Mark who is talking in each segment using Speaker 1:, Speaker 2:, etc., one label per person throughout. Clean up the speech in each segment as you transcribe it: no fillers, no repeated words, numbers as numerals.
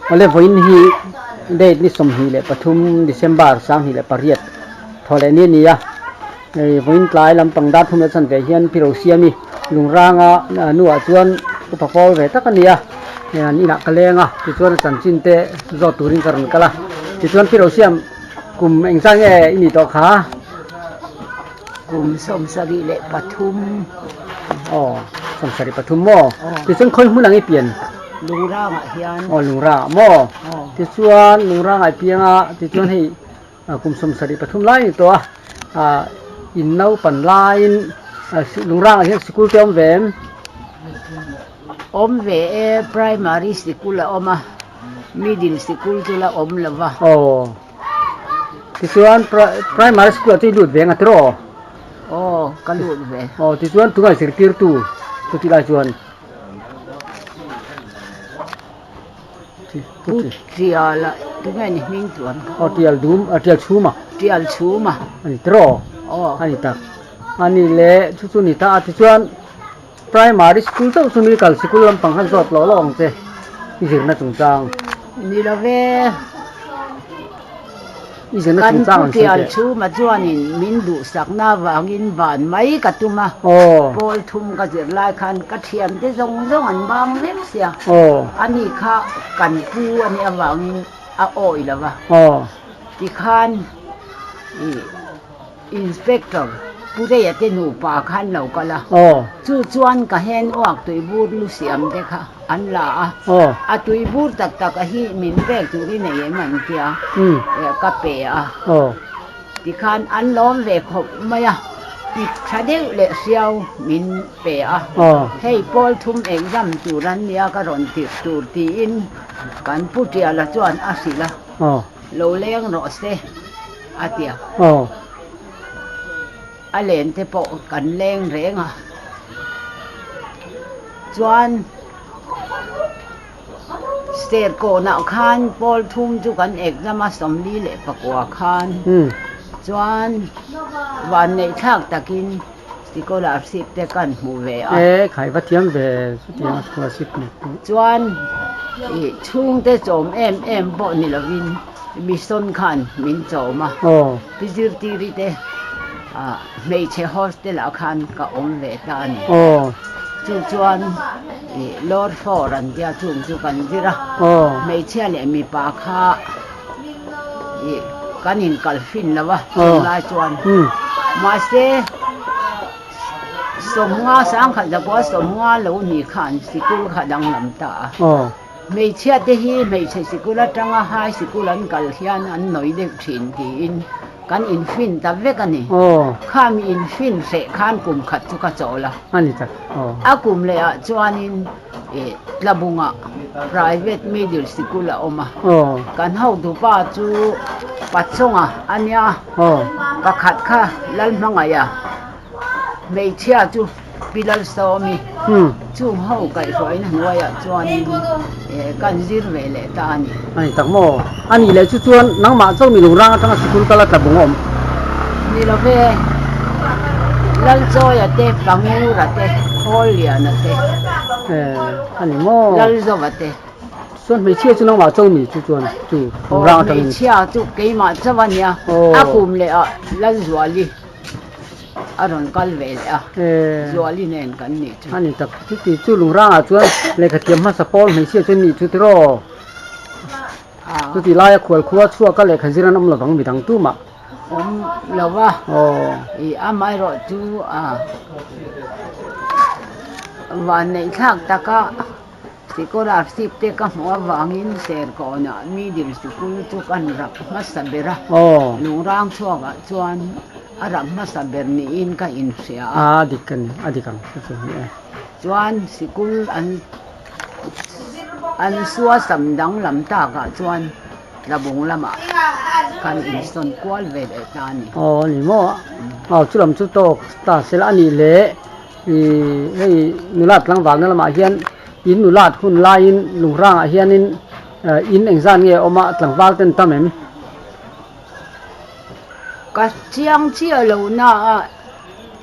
Speaker 1: Awle vawiin hi date ni 23 December 2008 thaw leh ni a ni a, hei vawiin tlai lampang dar thum leh chan ve hian Pi Rosiami Lungranga nuah chuan upa pawl ve tak a ni a, hei an inah ka leng a tichuan a chanchin te zawt turin ka rawn kal a, tichuan Pi Rosiam kum engzah nge i nih tawh kha?
Speaker 2: Kum 73.
Speaker 1: Aw, 73 maw? Tichuan khawi hmun ang i pian?
Speaker 2: Lungrangah hian.
Speaker 1: Aw, Lungrangah maw? Tichuan Lungrangah i piang a, tichuan hei kum 73 lai a ni tawh a, ah in naupan laiin Lungrangah hian sikul te a awm ve em?
Speaker 2: Awm ve e, primary sikul a awm a, middle sikul chu la awm lo va.
Speaker 1: Aw. Tichuan primary school ah chu i lut ve ang a tiraw?
Speaker 2: Aw, ka lut ve.
Speaker 1: Aw, tichuan tungai zirtirtu chutih lai chuan.
Speaker 2: Pu Tial a, tunge ni hming chuan?
Speaker 1: Aw, Tial dum, Tial chhum a.
Speaker 2: Tial chhum a.
Speaker 1: A ni tiraw?
Speaker 2: Aw.
Speaker 1: A ni tak. A ni le, chu chu ni ta a, tichuan Primary school chauh chu mi kal sikul lampang khan zawt loh loh ang che i zirna chungchang.
Speaker 2: Ni lo ve.
Speaker 1: I zirna chungchang an sawi teh.
Speaker 2: Kan pu Tial chhuma chuanin min duhsakna avangin van mai ka tum a.
Speaker 1: Aw.
Speaker 2: Pawl thum ka zir lai khan ka thiante zawng zawng an bang vek sia.
Speaker 1: Aw.
Speaker 2: Ani kha kan pu a nih avangin a awi lo va.
Speaker 1: Aw.
Speaker 2: Tikhan i. Inspector Pureia te nupa kha an lo kal a, chu chuan ka hen uak tuibur lu siam te kha an la a, a tuibur tak tak a hi min pek tur i nei em an tia, ka pe a, tikhan an lawm ve khawp mai a, pit tha deuh leh hriau min pe a, hei pawl thum exam tur an nia ka rawn tirh tur tiin kan Pu Tiala chuan a hrilh a, lo leng rawh se. A ti a.
Speaker 1: Aw.
Speaker 2: A len te pawh kan leng reng a. Chuan stair kawnah khan pawl thum chu kan exam a 49 khan. Chuan vanneih thlak takin scholarship te kan hmu ve a.
Speaker 1: E khai va thiam ve chutiang scholarship hmu chu.
Speaker 2: Chuan ih chhungte chawm em em pawh ni lovin mission khan min chawm a. Pi zirtiri te ah hmeichhe hostel ah khan ka awm ve ta a ni. Chu chuan ih lower floor an tia chung chu kan zir a. Hmeichhia leh mipa kha. Ih kan inkal fin lo a tunlai chuan mahse 50 sangkhat zapua 50 lo ni khan sikul kha danglam ta a hmeichhia te hi hmeichhe sikul atanga high sikul an kal hian an nawi deuh thin tiin kan infin ta vek a ni khami infin hreh khan kum khat chu ka chawl a a kum leh ah chuanin. Ih Tlabungah private middle sikul a awm a, kan hotupa chu Pachawnga a nia, pakhat kha Lalhmangaih a, hmeichhia chu Pi Lalsawmi, chung ho kaihhruaina hnuaiah chuanin kan zir ve leh ta a ni.
Speaker 1: A ni tak maw? A nih leh chu chuan nangmah chauh mi lungrang atanga sikul kal a Tlabung a awm.
Speaker 2: Ni lo ve, Lalchawia te, Pangura te, Khawlliana te,
Speaker 1: A ni maw?
Speaker 2: Lalzova te.
Speaker 1: Chuan hmeichhia chu nangmah chauh mi chu chuan chu lungrang atangin.
Speaker 2: Aw hmeichhia chu keimah chauh a nia, a kum leh ah Lalzuali a rawn kal ve leh a, Zuali nen kan nih chu.
Speaker 1: A ni tak, chuti chu lungrangah chuan lehkhathiam hmasa pawl hmeichhia chu nih chu tiraw? Chuti laia khual khua chhuak a lehkha zir an awm lovang midang tumah.
Speaker 2: Awm lo va, ih amaherawh chu vanneih thlak taka scholarship te ka hmuh avangin Serkawnah middle sikul chu kan rap hmasa ber a, lungrang chhuakah chuan a rap hmasa ber niin ka inhria a.
Speaker 1: A dik a ni, a dik ang chu chu ni e.
Speaker 2: Chuan sikul an. An suasam danglam takah chuan Tlabung lamah kan insawn kual ve leh ta a ni.
Speaker 1: Aw a ni maw? Aw chu lam chu tawk ta se la a nih leh ih hei nulat tlangvalna lamah hian in nulat hun laiin lungrangah hianin in engzat nge a awm a tlangval ten tam em?
Speaker 2: Ka chiang chiah lo na a.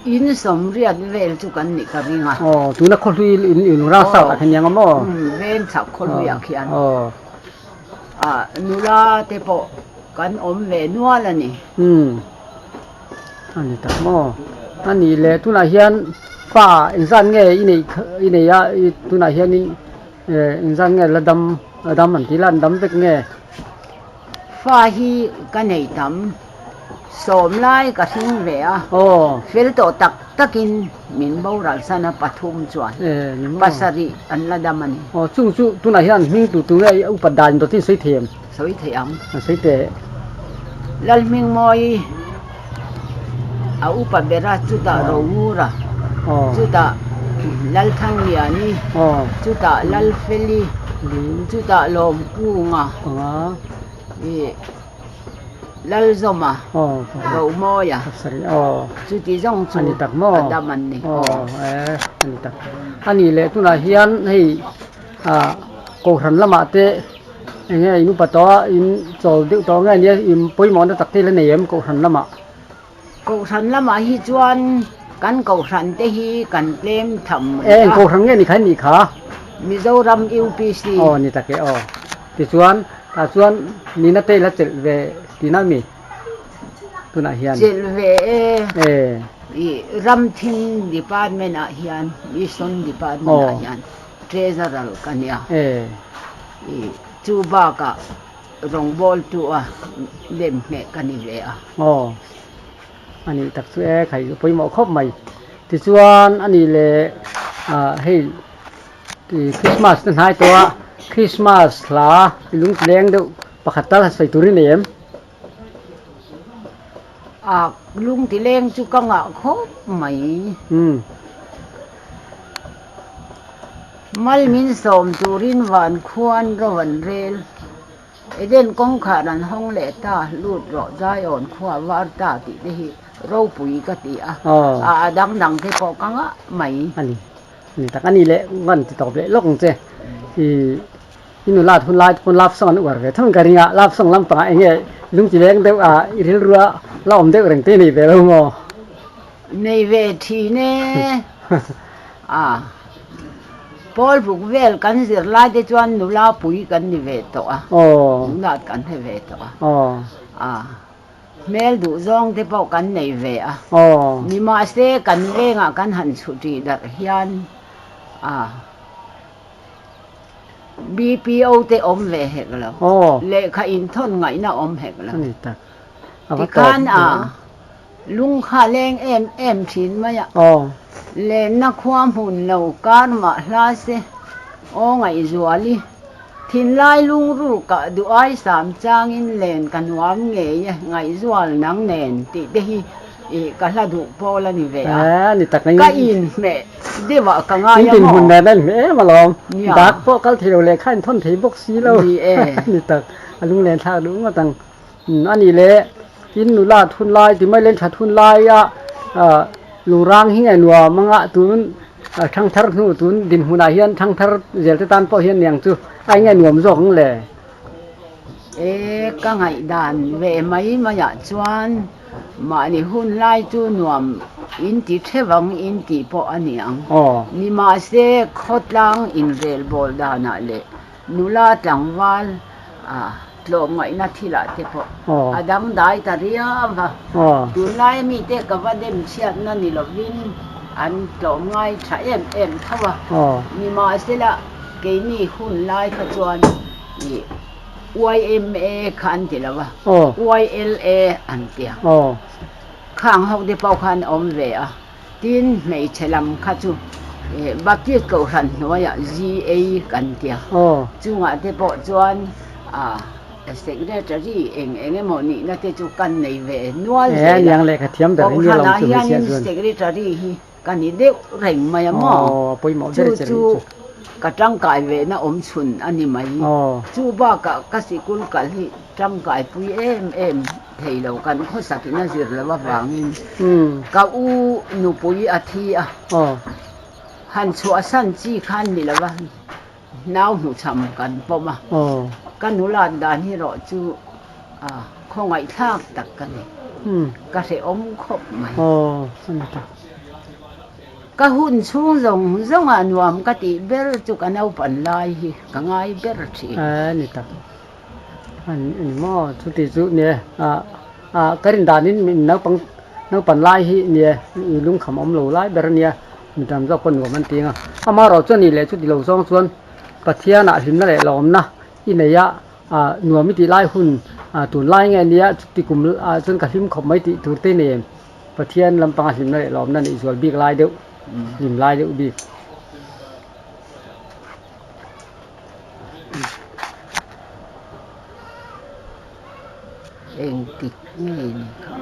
Speaker 2: In sawmriat vel chu kan nih ka ring a.
Speaker 1: Aw, tuna khawhlui in in rang south ah khian niang a maw?
Speaker 2: Umm, veng chhak khawhlui ah khian.
Speaker 1: Aw.
Speaker 2: Ah nula te pawh kan awm ve nual a ni.
Speaker 1: Umm a ni tak maw? A nih leh tunah hian fa engzat nge i neih i nei a tunah hianin eh engzat nge la dam la dam an tih la an dam vek nge?
Speaker 2: Fa hi ka nei tam. Sawm lai ka hring ve a, fel tawh tak takin min boral san a pathum chuan pasarih an la dam a ni.
Speaker 1: Aw chung chu tunah hian hming tu tu nge i upat dan dawtin sawi thei em?
Speaker 2: Sawi thei ang.
Speaker 1: A sawi teh.
Speaker 2: Lalhmingmawi a upa ber a chutah Rongura, chutah Lalthangliani, chutah Lalfeli, chutah Lawmkunga, ih. Lalzawma, Rohmawia, chuti zawng chu a dam an ni.
Speaker 1: A nih leh tunah hian hei Kohhran lamah te eng nge in upa tawh a, in chawl deuh tawh nge nia in pawimawhna tak te la nei em Kohhran lamah?
Speaker 2: Kohhran lamah hi chuan kan Kohhran te hi kan tlem tham rih a.
Speaker 1: Eng Kohhran nge ni kha nih kha?
Speaker 2: Mizoram UPC.
Speaker 1: Aw ni tak e aw. Tichuan tah chuan nina te ila chelh ve tihna mi tunah hian?
Speaker 2: Chelh ve e. I Ramthim Department ah hian Mission Department ah hian Treasurer ka nia. I chu bakah Rawngbawltu a lem hmeh ka ni ve a.
Speaker 1: Aw, a nih tak chu e, khai chu pawimawh khawp mai. Tichuan a nih leh ah hei Christmas te hnai tawh a, Christmas hla lungtileng deuh pakhat tal han sawi tur i nei em?
Speaker 2: Ah, lungtileng chu ka ngah khawp mai.
Speaker 1: Umm.
Speaker 2: Mal min sawm turin van khuan ro an rel. Eden kawngkhar an hawng leh ta, lut rawh Zion khua var ta tih te hi ropui ka ti a, a dang dang te pawh ka ngah mai.
Speaker 1: A ni, a ni tak a ni leh ngan ti tawp leh lawk ang che. I i nula hun lai te pawn love song an uar ve thung ka ring a, love song lampangah eng nge lungti leng deuh a i rilrua la awm deuh reng te nei ve lo maw?
Speaker 2: Nei ve thin e. A, Pawl buk vel kan zir lai te chuan nula pui kan ni ve tawh a, nula kan hre ve tawh a, a, hmel duh zawng te pawh kan nei ve a, nimahse kan vengah kan han chhuṭih darh hian a, BPO te awm ve hek lo, lehkha inthawn ngaihna awm hek lo, tikhan a. Lung kha leng em em thin mai a. Lenna khua hmun lo kar mah hla se, aw ngaihzuali. Thinlai lungruk ah duhai sam changin len ka nuam ngei e, ngaihzual nang nen tih te hi ih ka hla duh pawl a ni ve a. Ka inhmeh deuh ah ka ngai a maw?
Speaker 1: In hmun nen a inhmeh em alawm. Dak pawh kal thei lo leh kha inthawn thei bawk si lo.
Speaker 2: Ni e.
Speaker 1: Ni tak, a lunglen thlak duh ngawt ang. A nih leh tin nula thun lai ti mai leng tha thun laia lungrang hi nge nuam anga tun thangthar hnu tun dinhmunah hian thangthar zel te tan pawh hian niang chu a eng nge nuam zawk ang le.
Speaker 2: E ka ngaihdan ve mai maiah chuan mahni hun lai chu nuam in ti thevang in tih pawh a ni ang. Nimahse khawtlang inrelbawl danah leh Nula tlangval tlawmngaihna thilah te pawh a dangdai ta riau a, tunlai mite ka va dem chhiatna ni lovin an tlawmngai tha em em tho a, nimahsela keini hun lai kha chuan YMA kha an ti lo a, YLA an ti a, khang ho te pawh khan awm ve a. Tin, hmeichhe lam kha chu Baptist Kohhran hnuaiah GA kan ti a, chungah te pawh chuan Secretary eng eng emaw nihna te chu kan nei ve nual zel a, Kohhranah hianin Secretary hi ka ni deuh reng mai a maw? Chu chu ka tangkai vehna awm chhun a ni mai. Chu bakah ka sikul kal hi tangkai pui em em. Thei lo kan khawsakin a zir lo avangin ka u nupui a thi a, han chhuahsan chi khan ni lo va, nau hmuchham kan pawm a, ka nulat dan hi erawh chu khawngaihthlak tak ka ni, ka hrehawm khawp mai. Ka hun chhung zawng zawngah nuam ka tih ber chu ka naupan lai hi ka ngai ber thin.
Speaker 1: Ani maw chuti chu nia ah ka rin danin naupang naupan lai hi nia lungkham awm lo lai ber ania mi tam zawk pawh nuam an ti ang a amaherawh chuan nih leh chuti lo zawng chuan Pathianah hlimna leh lawmna i nei a ah nuam i tih lai hun ah tun lai nge nia chuti kum ah chuan ka hlim khawp mai tih tur te nei em Pathian lampanga hlimna leh lawmna neih zual bik lai deuh hlim lai deuh bik.
Speaker 2: Engtik nge ni kha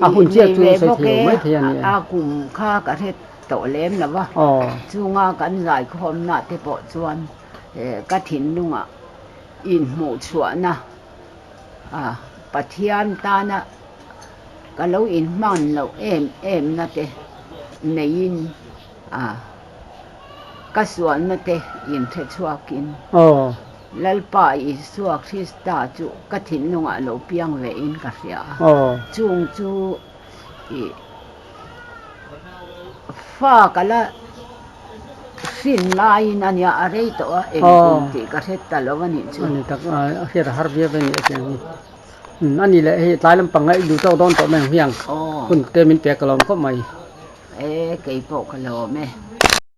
Speaker 1: a hun chiah chu sawi thei lo mai thei a ni
Speaker 2: a kum kha ka hre tawh lem lo va chunga kan zaikhawmna te pawh chuan ka thinlungah inhmuh chhuahna Pathian tana ka lo inhman loh em em na te neiin ka sualna te inhre chhuakin Lalpa Isua Krista chu ka thinlungah lo piang vein ka hria a. Chung chu ih fa ka la hrin laiin a nia a rei tawh a eng kum tih ka hre ta lo a nih chu.
Speaker 1: A ni tak a, a hriat a har viau ve a ni a tiang hi. A ni leh hei tlai lampang a i duh tawk dawn tawh mai ang hmiang hun te min pek ka lawm khawp mai.
Speaker 2: E keipawh ka lawm e.